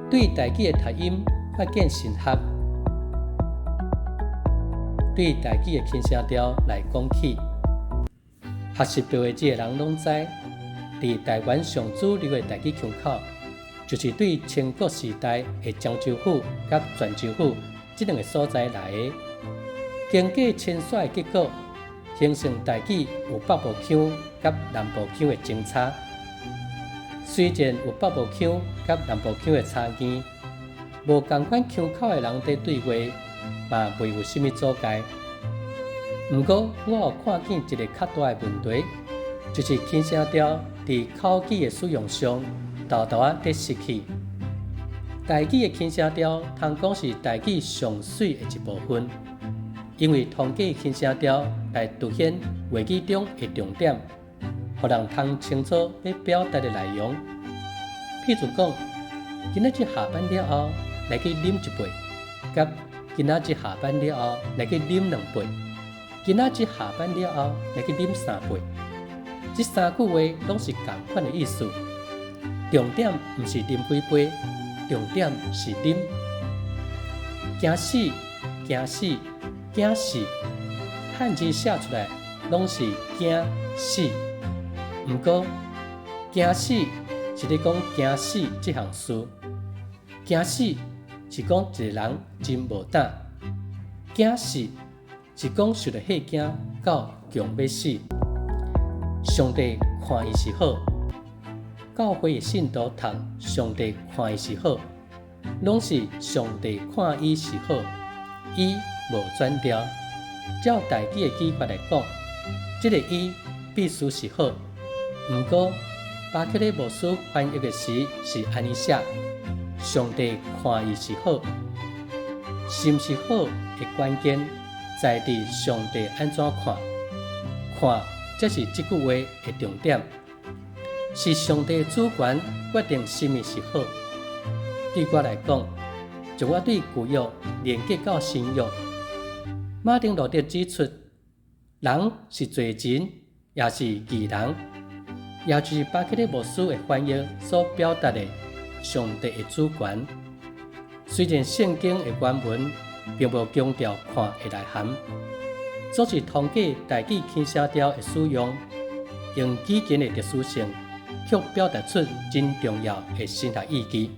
對台語的讀音發見神學，對台語的輕聲調來講起，學習白話字的人攏知，佇台灣上主流的台語腔口，就是對清國時代的漳州府佮泉州府這兩个所在來的。經過遷徙的結果，形成台語有北部腔佮南部腔的分差。雖然有北部腔佮南部腔的差異，無仝款腔口的人佇對話，嘛袂有啥物阻礙。毋過，我有看見一个較大的問題，就是輕聲調佇口語的使用上，沓沓仔佇失去。台語的輕聲調，通講是台語上媠的一部分，因為通過輕聲調來凸顯話語中的重點，予人通清楚欲表達的內容。譬如講，今仔日下班了後來去啉一杯，佮今仔日下班了後來去啉兩杯，今仔日下班了後來去啉三杯。這三句話攏是仝款的意思。重點毋是啉幾杯，重點是啉。驚死，驚死，驚死，漢字寫出來攏是驚死。毋過，驚死是咧講驚死這項事，驚死是講一个人真無膽，驚死是講受著嚇驚到強欲死。上帝看伊是好，教會的信徒讀上帝看伊是好，攏是上帝看伊是好，伊無轉調。照台語的語法來講，這个伊必須是好。毋過，巴克禮牧師翻譯的時是按呢寫：上帝看伊是好，是毋是好的關鍵在佇上帝按怎看，看才是這句話的重點。是上帝主權決定啥物是好。對我來講，將我對舊約連結到新約，馬丁路德指出，人是罪人，也是義人，也就是巴克禮牧師的翻譯所表達的上帝的主權。雖然聖經的原文並無強調看的內涵，總是通過台語輕聲調的使用，用語言的特殊性，卻表達出真重要的神學意義。